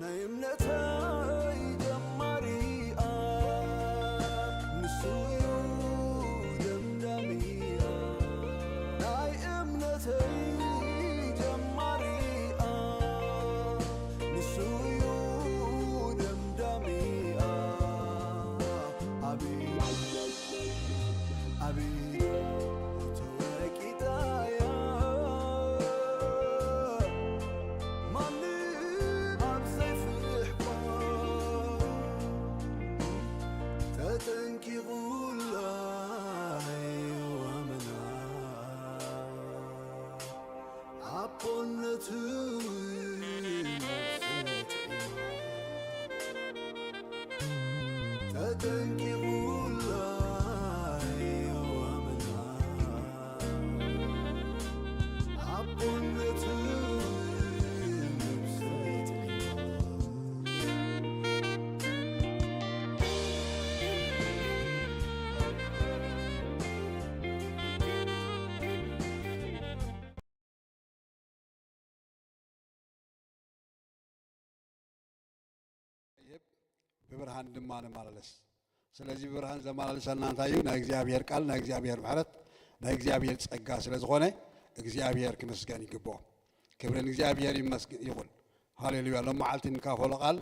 ናይ እምነተይ ጀማሪ ኣብ ንሱ እዩ ደምዳሚኣ። ናይ እምነተይ ጀማሪ ኣብ ንሱ እዩ ደምዳሚኣ። ኣቤት ኣቤት ተወቂጣያ። ማንም ኣብ ዘይፍሕኳ ተጠንቂቑላ ይዋመና ኣቦነቱ ተጠንቂቑላ ይዋመና ኣቦነቱ ይህብ፣ ብብርሃን ድማ ንመላለስ። ስለዚ ብብርሃን ዘመላለሰና እንታይ እዩ? ናይ እግዚኣብሔር ቃል፣ ናይ እግዚኣብሔር ምሕረት፣ ናይ እግዚኣብሔር ጸጋ ስለ ዝኾነ እግዚኣብሔር ክምስገን ይግብኦ። ክብሪ ንእግዚኣብሔር ይመስገን ይኹን። ሃሌሉያ። ሎም መዓልቲ ንካፈሎ ቃል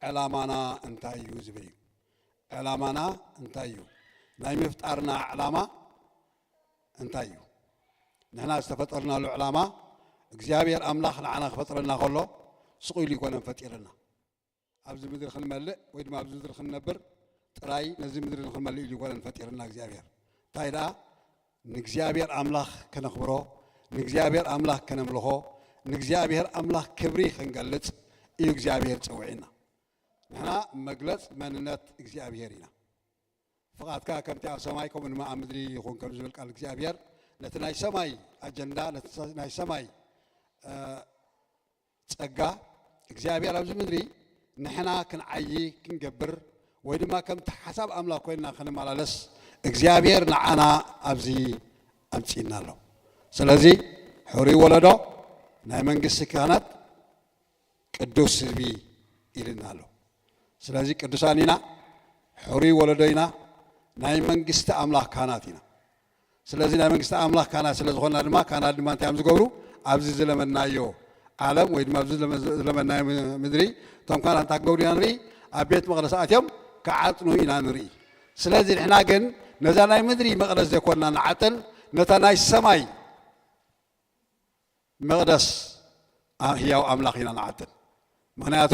ዕላማና እንታይ እዩ ዝብል እዩ። ዕላማና እንታይ እዩ? ናይ ምፍጣርና ዕላማ እንታይ እዩ? ንሕና ዝተፈጠርናሉ ዕላማ እግዚኣብሔር ኣምላኽ ንዓና ክፈጥረና ከሎ ስቕ ኢሉ ይኮነን ፈጢርና። ኣብዚ ምድሪ ክንመልእ ወይ ድማ ኣብዚ ምድሪ ክንነብር ጥራይ ነዚ ምድሪ ንክንመልእ ኢሉ ይኮነን ፈጢርና እግዚኣብሔር። እንታይ ደኣ ንእግዚኣብሔር ኣምላኽ ከነኽብሮ፣ ንእግዚኣብሔር ኣምላኽ ከነምልኾ፣ ንእግዚኣብሔር ኣምላኽ ክብሪ ክንገልጽ እዩ እግዚኣብሔር ጸዊዕና። ንሕና መግለጽ መንነት እግዚኣብሔር ኢና። ፍቓድካ ከምቲ ኣብ ሰማይ ከምኡ ድማ ኣብ ምድሪ ይኹን ከም ዝብል ቃል እግዚኣብሔር ነቲ ናይ ሰማይ ኣጀንዳ፣ ነቲ ናይ ሰማይ ጸጋ እግዚኣብሔር ኣብዚ ምድሪ ንሕና ክንዓዪ ክንገብር ወይ ድማ ከምቲ ሓሳብ ኣምላኽ ኮይንና ክንመላለስ እግዚኣብሔር ንዓና ኣብዚ ኣምጺእና ኣሎ። ስለዚ ሕሩይ ወለዶ ናይ መንግስቲ ካህናት ቅዱስ ህዝቢ ኢልና ኣሎ። ስለዚ ቅዱሳን ኢና፣ ሕሩይ ወለዶ ኢና፣ ናይ መንግስቲ ኣምላኽ ካህናት ኢና። ስለዚ ናይ መንግስቲ ኣምላኽ ካህናት ስለ ዝኾንና ድማ ካህናት ድማ እንታይ እዮም ዝገብሩ? ኣብዚ ዝለመድናዮ ዓለም ወይ ድማ ኣብዚ ዝለመ- ዝለመድናዮ ምድሪ እቶም ካህናት እንታይ ክገብሩ ኢና ንርኢ? ኣብ ቤት መቕደስ ኣትዮም ክዓጥኑ ኢና ንርኢ። ስለዚ ንሕና ግን ነዛ ናይ ምድሪ መቕደስ ዘይኮንና ንዓጥን ነታ ናይ ሰማይ መቕደስ ህያው ኣምላኽ ኢና ንዓጥን። ምኽንያቱ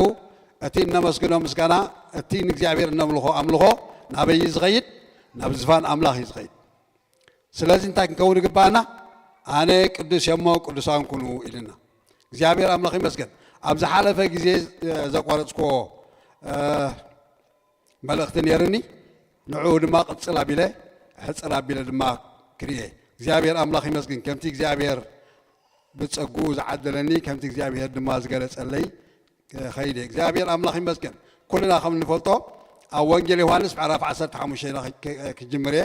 እቲ እነመስግኖ ምስጋና፣ እቲ ንእግዚኣብሔር እነምልኾ ኣምልኾ ናበይ እዩ ዝኸይድ? ናብ ዝፋን ኣምላኽ እዩ ዝኸይድ። ስለዚ እንታይ ክንከውን ይግባኣና? ኣነ ቅዱስ እየ እሞ ቅዱሳን ኩኑ ኢልና። እግዚኣብሔር ኣምላኽ ይመስገን። ኣብ ዝሓለፈ ግዜ ዘቋረፅክዎ መልእኽቲ ነይርኒ፣ ንዕኡ ድማ ቅፅል ኣቢለ ሕፅር ኣቢለ ድማ ክርኤ። እግዚኣብሔር ኣምላኽ ይመስግን። ከምቲ እግዚኣብሔር ብጸግኡ ዝዓደለኒ ከምቲ እግዚኣብሔር ድማ ዝገለጸለይ ከይደ እግዚኣብሔር ኣምላኽ ይመስገን። ኩልና ከም እንፈልጦ ኣብ ወንጌል ዮሃንስ ምዕራፍ ዓሰርተ ሓሙሽተ ኢና ክጅምር እየ።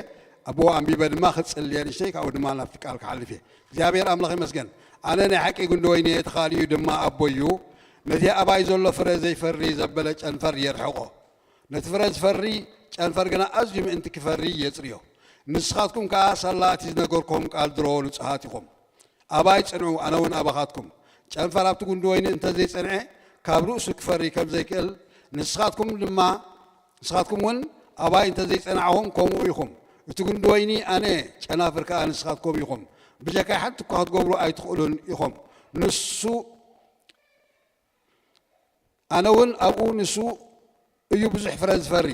ኣብኡ ኣንቢበ ድማ ክጽልየ ንሽተይ ካብኡ ድማ ናብቲ ቃል ክሓልፍ እየ። እግዚኣብሔር ኣምላኽ ይመስገን። ኣነ ናይ ሓቂ ጉንዲ ወይኒ እየ፣ እቲ ኻልኡ ድማ ኣቦይ እዩ። ነቲ ኣባይ ዘሎ ፍረ ዘይፈሪ ዘበለ ጨንፈር የርሕቖ። ነቲ ፍረ ዝፈሪ ጨንፈር ግና ኣዝዩ ምእንቲ ክፈሪ የጽርዮ። ንስኻትኩም ከኣ ሳላ እቲ ዝነገርኩም ቃል ድሮ ንጹሃት ኢኹም። ኣባይ ጽንዑ፣ ኣነ እውን ኣባኻትኩም። ጨንፈር ኣብቲ ጉንዲ ወይኒ እንተ ዘይጸንዐ፣ ካብ ርእሱ ክፈሪ ከም ዘይክእል፣ ንስኻትኩም ድማ፣ ንስኻትኩም እውን ኣባይ እንተ ዘይጸናዕኹም ከምኡ ኢኹም። እቲ ጉንዲ ወይኒ ኣነ፣ ጨናፍር ከኣ ንስኻትኩም ኢኹም። ብጀካይ ሓንቲ እኳ ክትገብሩ ኣይትኽእሉን ኢኹም። ንሱ ኣነ እውን ኣብኡ ንሱ እዩ ብዙሕ ፍረ ዝፈሪ።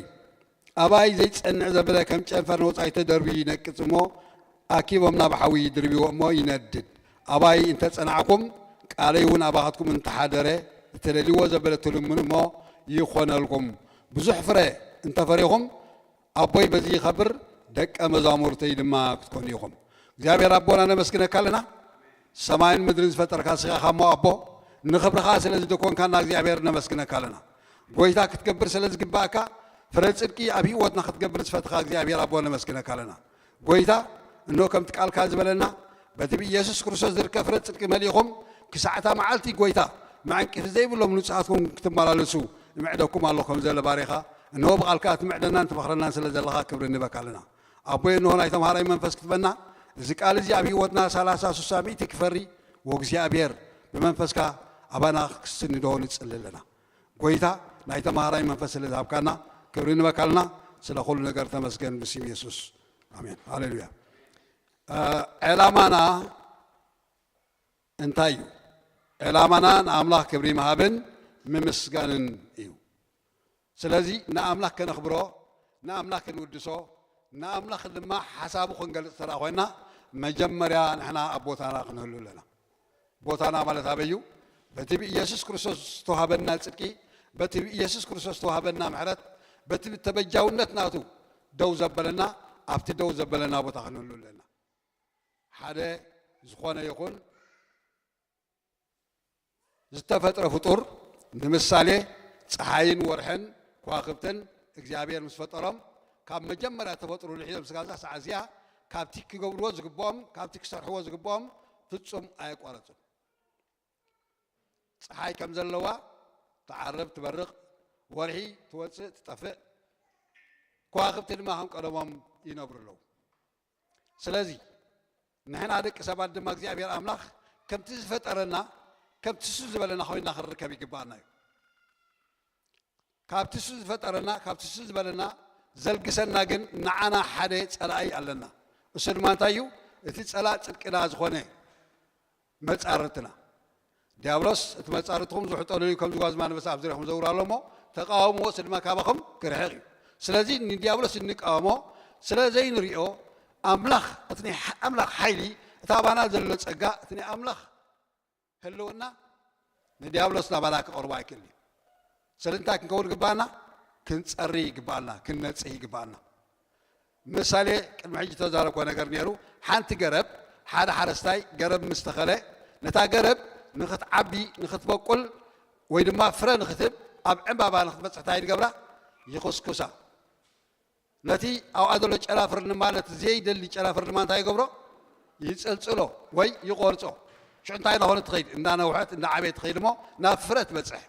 ኣባይ ዘይጸንዕ ዘበለ ከም ጨንፈር ንወጻኢ ተደርብዩ ይነቅጽ እሞ፣ ኣኪቦም ናብ ሓዊ ይድርብዎ እሞ ይነድድ። ኣባይ እንተ ጸናዕኩም፣ ቃለይ እውን ኣባኻትኩም እንተ ሓደረ፣ እትደልይዎ ዘበለ ትልምኑ እሞ ይኾነልኩም። ብዙሕ ፍረ እንተ ፈሪኹም፣ ኣቦይ በዚ ይኸብር፣ ደቀ መዛሙርተይ ድማ ክትኮኑ ኢኹም። እግዚኣብሔር ኣቦና ነመስግነካ ኣለና። ሰማይን ምድርን ዝፈጠርካ ስኻ እሞ ኣቦ፣ ንኽብርኻ ስለ ዝደኮንካና እግዚኣብሔር ነመስግነካ ኣለና። ጎይታ ክትገብር ስለ ዝግባእካ፣ ፍረ ጽድቂ ኣብ ህይወትና ክትገብር ዝፈትኻ እግዚኣብሔር ኣቦ ነመስግነካ ኣለና። ጎይታ፣ እንሆ ከምቲ ቃልካ ዝበለና፣ በቲ ብኢየሱስ ክርስቶስ ዝርከብ ፍረ ጽድቂ መሊእኹም፣ ክሳዕታ መዓልቲ ጎይታ፣ መዐንቀፊ ዘይብሎም ንጹሃት ክትመላለሱ እምዕደኩም ኣለኹ ከም ዘለ ባሪኻ፣ እንሆ ብቓልካ ትምዕደናን ትመኽረናን ስለ ዘለኻ ክብሪ ንበካ ኣለና። ኣቦይ፣ እንሆ ናይ ተምሃራይ መንፈስ ክትበና፣ እዚ ቃል እዚ ኣብ ህይወትና ሰላሳ፣ ስሳ፣ ሚእቲ ክፈሪ፣ ወእግዚኣብሔር ብመንፈስካ ኣባና ክስንዶ ንጽሊ ኣለና። ጎይታ ናይ ተምሃራይ መንፈስ ስለ ዝሃብካና ክብሪ ንበካ ኣለና። ስለ ኩሉ ነገር ተመስገን ብስም የሱስ። ኣሜን። ሃሌሉያ። እ፣ ዕላማና እንታይ እዩ? ዕላማና ንኣምላኽ ክብሪ ምሃብን ምምስጋንን እዩ። ስለዚ ንኣምላኽ ከነኽብሮ፣ ንኣምላኽ ክንውድሶ፣ ንኣምላኽ ድማ ሓሳቡ ክንገልጽ ተራ ኮይና፣ መጀመርያ ንሕና ኣብ ቦታና ክንህሉ ኣለና። ቦታና ማለት ኣበይ እዩ? በቲ ብኢየሱስ ክርስቶስ ዝተዋህበና ጽድቂ፣ በቲ ብኢየሱስ ክርስቶስ ዝተዋህበና ምሕረት፣ በቲ ብተበጃውነት ናቱ ደው ዘበለና፣ ኣብቲ ደው ዘበለና ቦታ ክንህሉ ኣለና። ሓደ ዝኾነ ይኹን ዝተፈጥረ ፍጡር፣ ንምሳሌ፣ ጸሓይን ወርሕን ከዋኽብትን እግዚኣብሔር ምስ ፈጠሮም፣ ካብ መጀመርያ ተፈጥሩ ልሒዞም ስጋዛ ሰዓት እዚኣ፣ ካብቲ ክገብርዎ ዝግብኦም፣ ካብቲ ክሰርሕዎ ዝግብኦም ፍጹም ኣየቋረጹን። ጸሓይ ከም ዘለዋ ትዓርብ፣ ትበርቕ፣ ወርሒ ትወጽእ፣ ትጠፍእ፣ ከዋኽብቲ ድማ ከም ቀደሞም ይነብሩ ኣለዉ። ስለዚ ንሕና ደቂ ሰባት ድማ እግዚኣብሔር ኣምላኽ ከምቲ ዝፈጠረና፣ ከምቲ እሱ ዝበለና ኮይንና ክንርከብ ይግብኣና እዩ። ካብቲ እሱ ዝፈጠረና፣ ካብቲ እሱ ዝበለና ዘልግሰና ግን ንዓና ሓደ ጸላኢ ኣለና። እሱ ድማ እንታይ እዩ? እቲ ጸላእ ጽድቅና ዝኾነ መጻርትና። ዲያብሎስ እቲ መጻርትኹም ዝውሕጠሉ እዩ፣ ከም ዝጓዝማ ኣንበሳ ኣብ ዙርያኹም ዘውር ኣሎ እሞ፣ ተቃወምዎ፣ እሱ ድማ ካባኹም ክርሕቕ እዩ። ስለዚ ንዲያብሎስ እንቃወሞ፣ ስለ ዘይንሪኦ፣ ኣምላኽ፣ እቲ ናይ ሓ-፣ ኣምላኽ ሓይሊ፣ እቲ ኣባና ዘሎ ጸጋ፣ እቲ ናይ ኣምላኽ ህልውና ንዲያብሎስ ናባና ክቐርቦ ኣይክእልን እዩ። ስለዚ እንታይ ክንከውን ይግባኣና? ክንጸሪ ይግባኣና፣ ክንነጽህ ይግባኣና። ምሳሌ ቅድሚ ሕጂ ተዛረብኮ ነገር ነይሩ። ሓንቲ ገረብ፣ ሓደ ሓረስታይ ገረብ ምስ ተኸለ፣ ነታ ገረብ ንኽትዓቢ፣ ንኽትበቁል ወይ ድማ ፍረ ንኽትህብ፣ ኣብ ዕምባባ ንኽትበጽሕ እንታይ ንገብራ? ይኹስኩሳ። ነቲ ኣብኣ ዘሎ ጨናፍር ድማ፣ ነቲ ዘይደሊ ጨናፍር ድማ እንታይ ይገብሮ? ይጸልጽሎ ወይ ይቖርጾ። ሽዑ እንታይ እናኾነ ትኸይድ? እንዳነውሐት፣ እንዳዓበየት ትኸይድ እሞ ናብ ፍረ ትበጽሕ።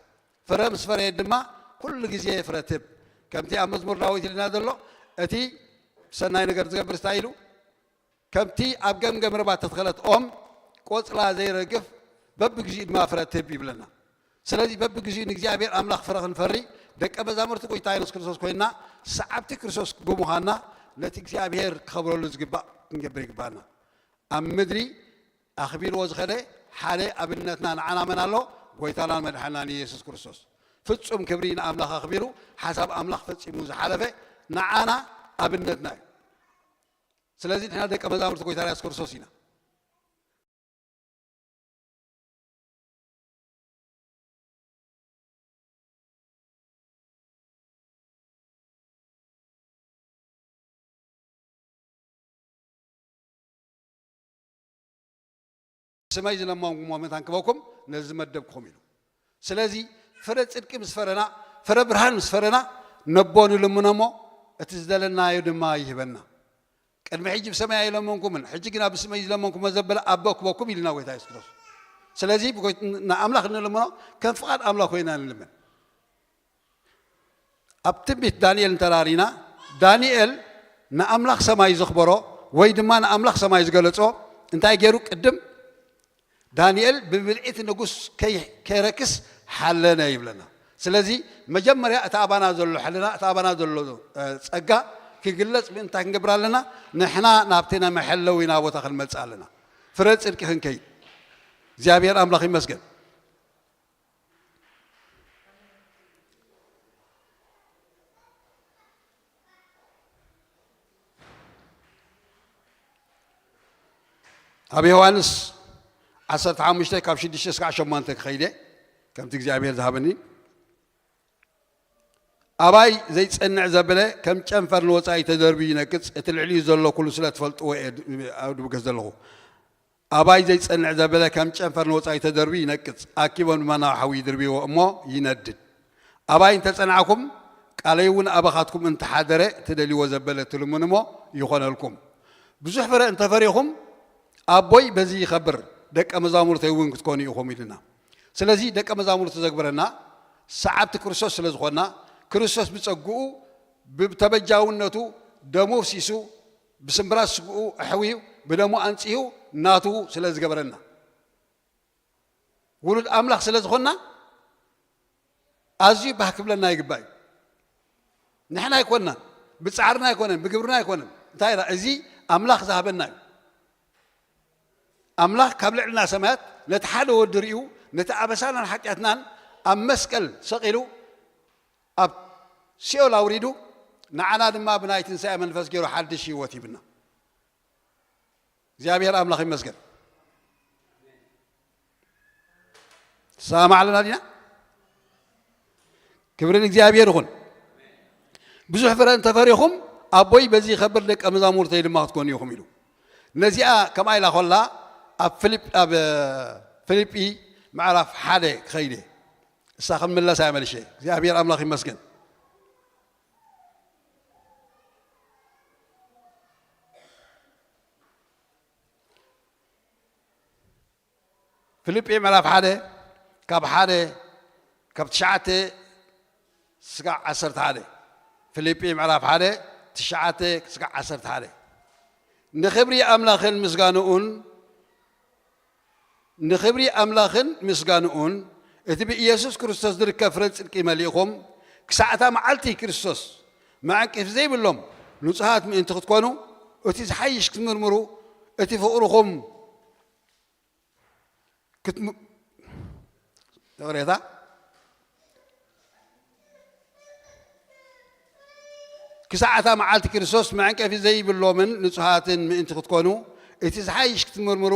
ፍረ ምስ ፈረየት ድማ ኩሉ ግዜ ፍረ ትህብ። ከምቲ ኣብ መዝሙር ዳዊት ኢልና ዘሎ፣ እቲ ሰናይ ነገር ዝገብር እንታይ ኢሉ? ከምቲ ኣብ ገምገም ርባ እተተኸለት ኦም ቆጽላ ዘይረግፍ፣ በብግዚኡ ድማ ፍረ ትህብ ይብለና። ስለዚ በብግዚኡ ንእግዚኣብሔር ኣምላኽ ፍረ ክንፈሪ ደቀ መዛሙርቲ ጎይታ የሱስ ክርስቶስ ኮይንና፣ ሰዓብቲ ክርስቶስ ብምዃንና ነቲ እግዚኣብሔር ክኸብረሉ ዝግባእ ክንገብር ይግባኣና። ኣብ ምድሪ ኣኽቢርዎ ዝኸደ ሓደ ኣብነትና ንዓና መን ኣሎ? ጎይታናን መድሓናን የሱስ ክርስቶስ። ፍጹም ክብሪ ንኣምላኽ ኣኽቢሩ፣ ሓሳብ ኣምላኽ ፈጺሙ ዝሓለፈ ንዓና ኣብነትና እዩ። ስለዚ ንሕና ደቀ መዛሙርቲ ጎይታና የሱስ ክርስቶስ ኢና። ብስመይ ዝለመንኩሞ መታን ክበኩም ነዚ ዝመደብኩም ኢሉ። ስለዚ ፍረ ጽድቂ ምስ ፈረና፣ ፍረ ብርሃን ምስ ፈረና፣ ነቦ ንልምኖ እሞ እቲ ዝደለናዮ ድማ ይህበና። ቅድሚ ሕጂ ብሰማይ ኣይለመንኩምን፣ ሕጂ ግና ብስመይ ዝለመንኩሞ ዘበለ ኣቦ ክበኩም ኢልና ጎይታ የሱስ ክርስቶስ። ስለዚ ብጎይ-፣ ንኣምላኽ እንልምኖ ከም ፍቓድ ኣምላኽ ኮይና ንልምን። ኣብ ትንቢት ዳንኤል እንተራሪና፣ ዳንኤል ንኣምላኽ ሰማይ ዘኽበሮ ወይ ድማ ንኣምላኽ ሰማይ ዝገለጾ እንታይ ገይሩ? ቅድም ዳንኤል ብብልዒት ንጉስ ከይ-፣ ከይረክስ ሓለነ ይብለና። ስለዚ መጀመርያ እቲ ኣባና ዘሎ ሕልና፣ እቲ ኣባና ዘሎ፣ እ፣ ጸጋ ክግለጽ ምእንታይ ክንገብር ኣለና? ንሕና ናብቲ ናይ መሐለዊና ቦታ ክንመጽእ ኣለና። ፍረ ጽድቂ ክንከይድ። እግዚኣብሔር ኣምላኽ ይመስገን። ኣብ ዮሃንስ ዓሰርተ ሓሙሽተ ካብ ሽዱሽተ እስካዕ ሸሞንተ ክኸይደ፣ ከምቲ እግዚኣብሔር ዝሃበኒ። ኣባይ ዘይጸንዕ ዘበለ ከም ጨንፈር ንወጻኢ ተደርብዩ ይነቅጽ፣ እቲ ልዕሊኡ ዘሎ ኩሉ ስለ ትፈልጥዎ እየ ድ-፣ ኣብ ድብገስ ዘለኹ። ኣባይ ዘይጸንዕ ዘበለ ከም ጨንፈር ንወጻኢ ተደርብዩ ይነቅጽ፣ ኣኪቦም ድማ ናብ ሓዊ ይድርብይዎ እሞ ይነድድ። ኣባይ እንተጸናዕኩም፣ ቃለይ እውን ኣባኻትኩም እንተሓደረ፣ ትደልይዎ ዘበለ ትልምኑ እሞ ይኾነልኩም። ብዙሕ ፍረ እንተፈሪኹም፣ ኣቦይ በዚ ይኸብር፣ ደቀ መዛሙርተይ እውን ክትኮኑ ኢኹም ኢልና። ስለዚ ደቀ መዛሙርቱ ዘግበረና ሰዓብቲ ክርስቶስ ስለ ዝኾንና፣ ክርስቶስ ብጸግኡ፣ ብተበጃውነቱ፣ ደሙ ኣፍሲሱ፣ ብስምብራት ስግኡ ኣሕውዩ፣ ብደሙ ኣንጺሁ፣ ናቱ ስለ ዝገበረና፣ ውሉድ ኣምላኽ ስለ ዝኾንና፣ ኣዝዩ ባህ ክብለና ይግባእ እዩ። ንሕና ኣይኮንናን፣ ብጻዕርና ኣይኮነን፣ ብግብርና ኣይኮነን። እንታይ ኢላ? እዚ ኣምላኽ ዝሃበና እዩ። ኣምላኽ ካብ ልዕልና ሰማያት ነቲ ሓደ ወዲ ርእዩ፣ ነቲ ኣበሳናን ሓጢኣትናን ኣብ መስቀል ሰቒሉ፣ ኣብ ሲኦል ኣውሪዱ፣ ንዓና ድማ ብናይ ትንሳኤ መንፈስ ገይሩ ሓድሽ ህይወት ሂብና። እግዚኣብሔር ኣምላኽ ይመስገን። ሰማዕ ኣለና ዲና? ክብሪ ንእግዚኣብሔር ይኹን። ብዙሕ ፍረ እንተፈሪኹም ኣቦይ በዚ ይኸብር፣ ደቀ መዛሙርተይ ድማ ክትኮኑ ኢኹም ኢሉ። ነዚኣ ከምኣ ኢላ ኮላ ኣብ ፊልፕ-፣ ኣብ ፊልጲ ምዕራፍ ሓደ ክኸይደ እሳ ክንምለስ ኣየ መልሸ። እግዚኣብሔር ኣምላኽ ይመስገን። ፊልጲ ምዕራፍ ሓደ ካብ ሓደ ካብ ትሽዓተ ስጋዕ ዓሰርተ ሓደ። ፊልጲ ምዕራፍ ሓደ ትሽዓተ ስጋዕ ዓሰርተ ሓደ። ንኽብሪ ኣምላኽን ምስጋንኡን ንኽብሪ ኣምላኽን ምስጋንኡን እቲ ብኢየሱስ ክርስቶስ ዝርከብ ፍረ ጽድቂ መሊእኹም፣ ክሳዕ እታ መዓልቲ ክርስቶስ መዕንቀፊ ዘይብሎም ንጹሃት ምእንቲ ክትኮኑ፣ እቲ ዝሓይሽ ክትምርምሩ፣ እቲ ፍቕርኹም ክትም-፣ ይቕሬታ። ክሳዕ እታ መዓልቲ ክርስቶስ መዕንቀፊ ዘይብሎምን ንጹሃትን ምእንቲ ክትኮኑ፣ እቲ ዝሓይሽ ክትምርምሩ፣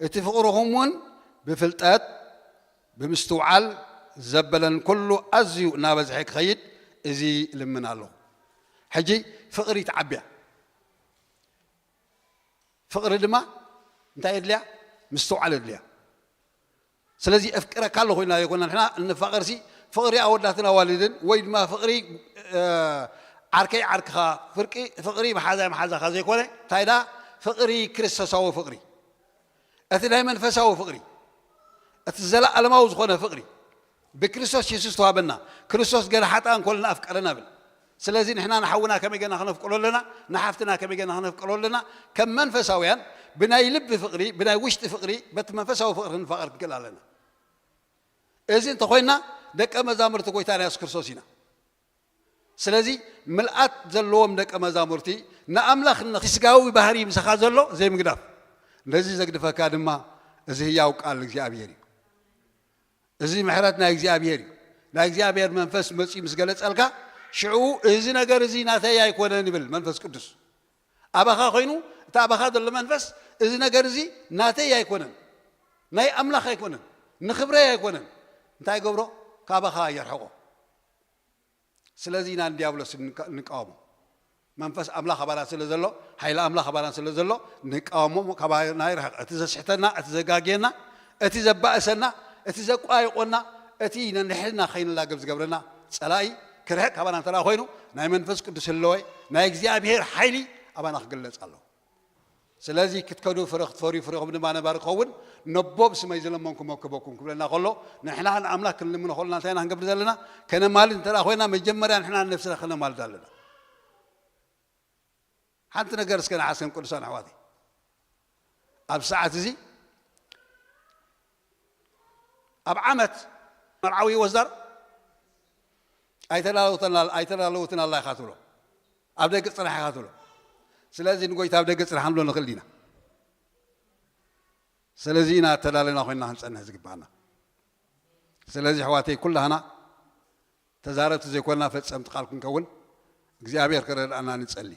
እቲ ፍቕርኹም እውን ብፍልጠት ብምስትውዓል ዘበለን ኩሉ ኣዝዩ እናበዝሐ ክኸይድ እዚ እልምን ኣለኹ። ሕጂ ፍቕሪ ትዓብያ። ፍቕሪ ድማ እንታይ የድልያ? ምስትውዓል የድልያ። ስለዚ እፍቅረካ ኣለኹ ኢልና ዘይኮና ንሕና እንፋቐርሲ፣ ፍቕሪ ኣወዳትን ኣዋልድን ወይ ድማ ፍቕሪ፣ እ፣ ዓርከይ ዓርክኻ፣ ፍርቂ፣ ፍቕሪ መሓዛይ መሓዛኻ ዘይኮነ፣ እንታይ ዳ ፍቕሪ ክርስቶሳዊ ፍቕሪ፣ እቲ ናይ መንፈሳዊ ፍቕሪ፣ እቲ ዘለኣለማዊ ዝኾነ ፍቕሪ ብክርስቶስ የሱስ ተዋበና። ክርስቶስ ገና ሓጥኣን ኮለና ኣፍቀረና ብል። ስለዚ ንሕና ንሓውና ከመይ ገና ክነፍቅሮ ኣለና? ንሓፍትና ከመይ ገና ክነፍቅሮ ኣለና? ከም መንፈሳውያን ብናይ ልቢ ፍቕሪ፣ ብናይ ውሽጢ ፍቕሪ፣ በቲ መንፈሳዊ ፍቕሪ ክንፋቐር ክንክእል ኣለና። እዚ እንተኾይንና ደቀ መዛሙርቲ ጎይታና የሱስ ክርስቶስ ኢና። ስለዚ ምልኣት ዘለዎም ደቀ መዛሙርቲ ንኣምላኽ ነቲ ስጋዊ ባህሪ ምሳኻ ዘሎ ዘይምግዳፍ፣ ነዚ ዘግድፈካ ድማ እዚ ህያው ቃል እግዚኣብሔር እዩ። እዚ ምሕረት ናይ እግዚኣብሔር እዩ። ናይ እግዚኣብሔር መንፈስ መጺኡ ምስ ገለጸልካ፣ ሽዑ እዚ ነገር እዚ ናተይ ኣይኮነን ይብል መንፈስ ቅዱስ። ኣባኻ ኮይኑ፣ እቲ ኣባኻ ዘሎ መንፈስ፣ እዚ ነገር እዚ ናተይ ኣይኮነን፣ ናይ ኣምላኽ ኣይኮነን፣ ንኽብረይ ኣይኮነን፣ እንታይ ገብሮ? ካባኻ የርሕቆ። ስለዚ ኢና ንዲያብሎስ ንቃ-፣ ንቃወሞ። መንፈስ ኣምላኽ ኣባና ስለ ዘሎ፣ ሓይሊ ኣምላኽ ኣባና ስለ ዘሎ፣ ንቃወሞ፣ ካባና ይርሕቕ። እቲ ዘስሕተና፣ እቲ ዘጋግየና፣ እቲ ዘባእሰና፣ እቲ ዘቋይቆና፣ እቲ ነንሕድና ከይንላገብ ዝገብረና ጸላኢ ክርሕቕ ካባና እንተ ደኣ ኮይኑ፣ ናይ መንፈስ ቅዱስ ህለወ፣ ናይ እግዚኣብሔር ሓይሊ ኣባና ክግለጽ ኣለዎ። ስለዚ ክትከዱ ፍረ ክትፈርዩ ፍሬኹም ድማ ነባሪ ክኸውን፣ ነቦ ብስመይ ዝለመንኩሞ ክበኩም ክብለና ከሎ፣ ንሕና ንኣምላኽ ክንልምኖ ከለና እንታይ ኢና ክንገብር ዘለና? ከነማልድ እንተ ደኣ ኮይና፣ መጀመርያ ንሕና ንነብስና ከነማልድ ኣለና። ሓንቲ ነገር እስከ ንሓሰን ቅዱሳን ኣሕዋተይ። ኣብ ሰዓት እዚ ኣብ ዓመት መርዓዊ ይወስዳር ኣይተላለውተን ኣል-፣ ኣይተላለውትን ኣላ ኢኻ ትብሎ። ኣብ ደገ ጽናሕ ኢኻ ትብሎ። ስለዚ ንጎይታ ኣብ ደገ ጽናሕ ንብሎ ንኽእል ዲና? ስለዚ ኢና ተዳለና ኮይንና ክንጸንሕ ዝግባኣና። ስለዚ ኣሕዋተይ ኩላህና ተዛረብቲ ዘይኮንና ፈጸምቲ ቃል ክንከውን እግዚኣብሔር ክረድኣና ንጸሊ።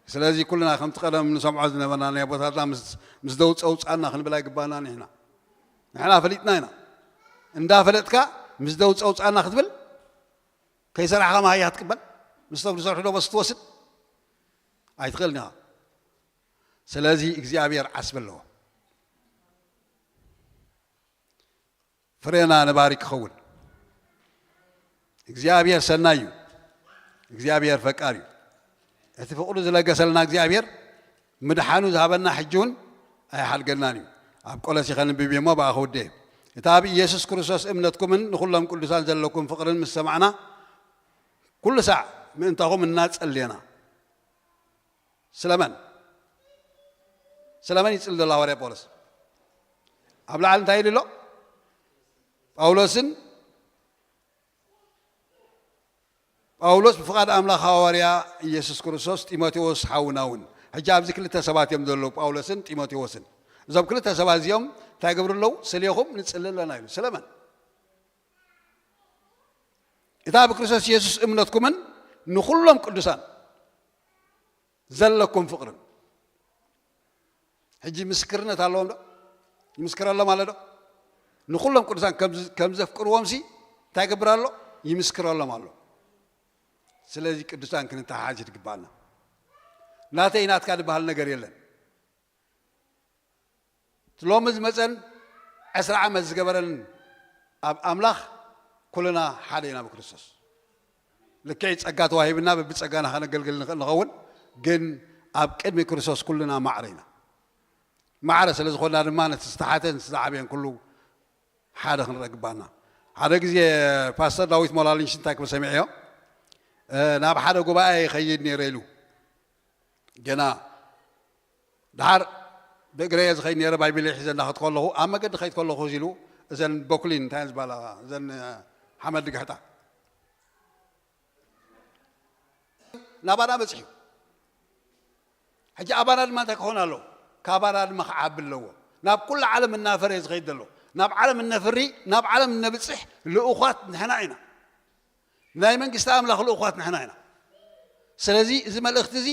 ስለዚ ኩልና ከምቲ ቀደም ንሰምዖ ዝነበርና ናይ ኣቦታትና ምስ፣ ምስ ደው ጸውጻና ክንብል ኣይግባእናን ኢና። ንሕና ፈሊጥና ኢና። እንዳፈለጥካ ምስ ደው ጸውጻና ክትብል፣ ከይሰራሕካ መሃያ ክትቅበል፣ ምስቶም ዝሰርሑ ደሞዝ ክትወስድ ኣይትኽእልን ኢኻ። ስለዚ እግዚኣብሔር ዓስቢ ኣለዎ። ፍሬና ነባሪ ክኸውን። እግዚኣብሔር ሰናይ እዩ። እግዚኣብሔር ፈቃር እዩ። እቲ ፍቕሩ ዝለገሰልና እግዚኣብሔር ምድሓኑ ዝሃበና ሕጂ እውን ኣይሓድገናን እዩ። ኣብ ቆሎሲ ከንብብ እየ እሞ ብኣ ክውድእ እየ። እታ ኣብ ኢየሱስ ክርስቶስ እምነትኩምን ንኹሎም ቅዱሳን ዘለኩም ፍቕርን ምስ ሰማዕና፣ ኩሉ ሳዕ ምእንታኹም እናጸለና። ስለመን? ስለመን ይጽሊ ዘሎ ሃዋርያ ጳውሎስ? ኣብ ላዕሊ እንታይ ኢሉ ኣሎ? ጳውሎስን ጳውሎስ ብፍቓድ ኣምላኽ ሃዋርያ ኢየሱስ ክርስቶስ፣ ጢሞቴዎስ ሓውና እውን። ሕጂ ኣብዚ ክልተ ሰባት እዮም ዘለዉ፣ ጳውሎስን ጢሞቴዎስን። እዞም ክልተ ሰባት እዚኦም እንታይ ይገብሩ ኣለዉ? ስሌኹም ንጽሊ ኣለና ኢሉ። ስለመን? እታ ብክርስቶስ የሱስ እምነትኩምን ንኹሎም ቅዱሳን ዘለኩም ፍቕርን። ሕጂ ምስክርነት ኣለዎም ዶ? ይምስክረሎም ኣሎ ዶ? ንኹሎም ቅዱሳን ከም፣ ከም ዘፍቅርዎም ሲ እንታይ ይገብር ኣሎ? ይምስክረሎም ኣሎ። ስለዚ ቅዱሳን ክንተሓሓዝ ይግባኣና። ናተይ ናትካ ዝበሃል ነገር የለን። ሎሚ ዝመጸን ዕስራ ዓመት ዝገበረን ኣብ ኣምላኽ ኩልና ሓደ ኢና ብክርስቶስ። ልክዕ ጸጋ ተዋሂብና በብጸጋና ከነገልግል ንኽእል ንኸውን፣ ግን ኣብ ቅድሚ ክርስቶስ ኩልና ማዕረ ኢና። ማዕረ ስለ ዝኾንና ድማ ነቲ ዝተሓተን ዝተዓብየን ኩሉ ሓደ ክንረግባና። ሓደ ግዜ ፓስተር ዳዊት ሞላልንሽ እንታይ ክብል ሰሚዐዮ? እ፣ ናብ ሓደ ጉባኤ ይኸይድ ነይረ ኢሉ። ገና ደሓር ብእግረ እየ ዝኸይድ ነይረ፣ ባይብል ሒዘ እንዳኸድኩ ከለኹ፣ ኣብ መገዲ ኸይድ ከለኹ ኢሉ፣ እዘን ቦክሊን እንታይ እየን ዝበሃላ፣ እዘን፣ እ፣ ሓመድ ድግሕጣ ናባና በጺሑ። ሕጂ ኣባና ድማ እንታይ ክኾን ኣለዎ? ካባና ድማ ክዓቢ ኣለዎ። ናብ ኩሉ ዓለም እናፈረየ ዝኸይድ ዘሎ፣ ናብ ዓለም እነፍሪ፣ ናብ ዓለም እነብጽሕ ልኡኻት ንሕና ኢና። ናይ መንግስቲ ኣምላኽ ልኡኻት ንሕና ኢና። ስለዚ እዚ መልእኽቲ እዚ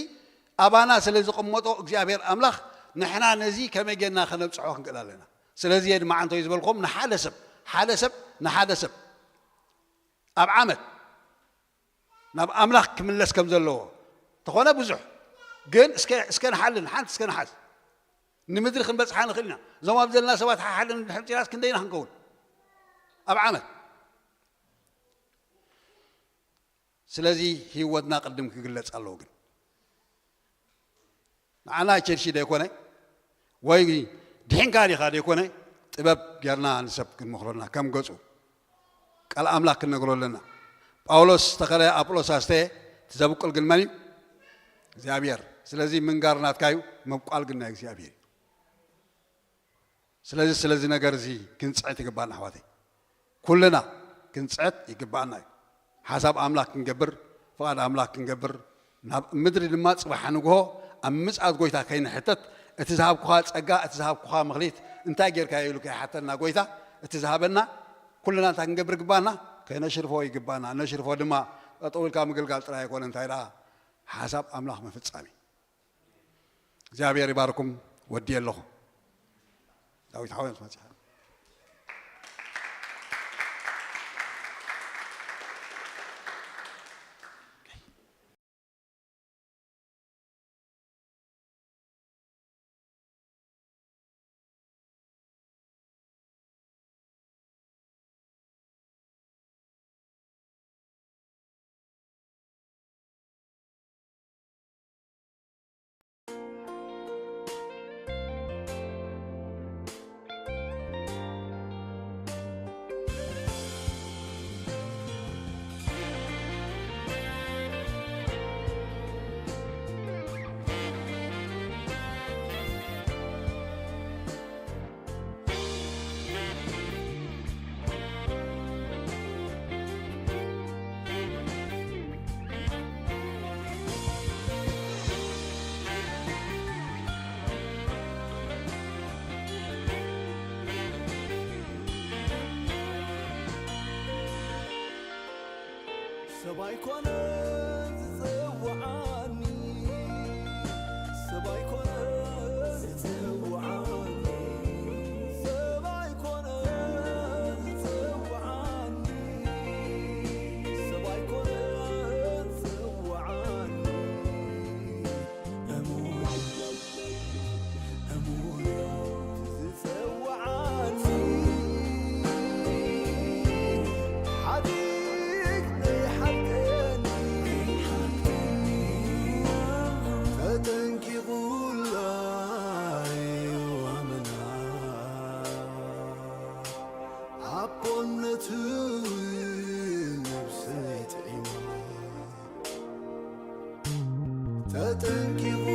ኣባና ስለ ዝቕመጦ እግዚኣብሔር ኣምላኽ፣ ንሕና ነዚ ከመይ ጌርና ከነብጽሖ ክንክእል ኣለና። ስለዚ እየ ድማ ዓንተይ ዝበልኩም፣ ንሓደ ሰብ፣ ሓደ ሰብ ንሓደ ሰብ ኣብ ዓመት ናብ ኣምላኽ ክምለስ ከም ዘለዎ ተኾነ ብዙሕ፣ ግን እስከ፣ እስከ ንሓልን ሓንቲ እስከ ንሓዝ። ንምድሪ ክንበጽሓ ንኽእል ኢና። እዞም ኣብ ዘለና ሰባት ሓሓልን ድሕር ጢራስ ክንደይና ክንከውን ኣብ ዓመት? ስለዚ ህይወትና ቅድም ክግለጽ ኣለዎ። ግን ንዓና ቸርሺ ደይኮነ ወይ ድሒንካ ዲኻ ደይኮነ፣ ጥበብ ጌርና ንሰብ ክንመኽሮ ኣለና። ከም ገጹ ቃል ኣምላኽ ክንነግሮ ኣለና። ጳውሎስ ዝተኸለ፣ ኣጵሎስ ኣስተየ፣ እቲ ዘብቁል ግን መን እዩ? እግዚኣብሔር። ስለዚ ምንጋር ናትካ እዩ፣ መብቋል ግን ናይ እግዚኣብሔር እዩ። ስለዚ ስለዚ ነገር እዚ ክንጽዕት ይግባና ኣሕዋተይ። ኩልና ክንጽዕት ይግባና እዩ። ሓሳብ ኣምላኽ ክንገብር፣ ፍቓድ ኣምላኽ ክንገብር፣ ናብ ምድሪ ድማ ጽባሕ ንግሆ ኣብ ምጽኣት ጎይታ ከይንሕተት፣ እቲ ዝሃብኩኻ ጸጋ፣ እቲ ዝሃብኩኻ ምኽሊት እንታይ ጌርካዮ ኢሉ ከይሓተና ጎይታ፣ እቲ ዝሃበና ኩልና እንታይ ክንገብር ይግባና? ከነሽርፎ ይግባና። ነሽርፎ ድማ ጠጠው ኢልካ ምግልጋል ጥራይ ኣይኮነ፣ እንታይ ደኣ ሓሳብ ኣምላኽ ምፍጻም እዩ። እግዚኣብሔር ይባርኩም። ወዲ ኣለኹ ዳዊት ሓወይ መጽሓ ሰብኣይ ኮነ ዝጽውዓኒ፣ ሰብኣይ ኮነ ዝጽውዓኒ፣ ሰብኣይ ኮነ ዝጽውዓኒ፣ ሰብኣይ ኮነ ዝጽውዓኒ፣ እሙን፣ እሙን። ዝጸውዓኒ ሓጢኣተይ ሓልቀኒ፣ ተጠንቂቑ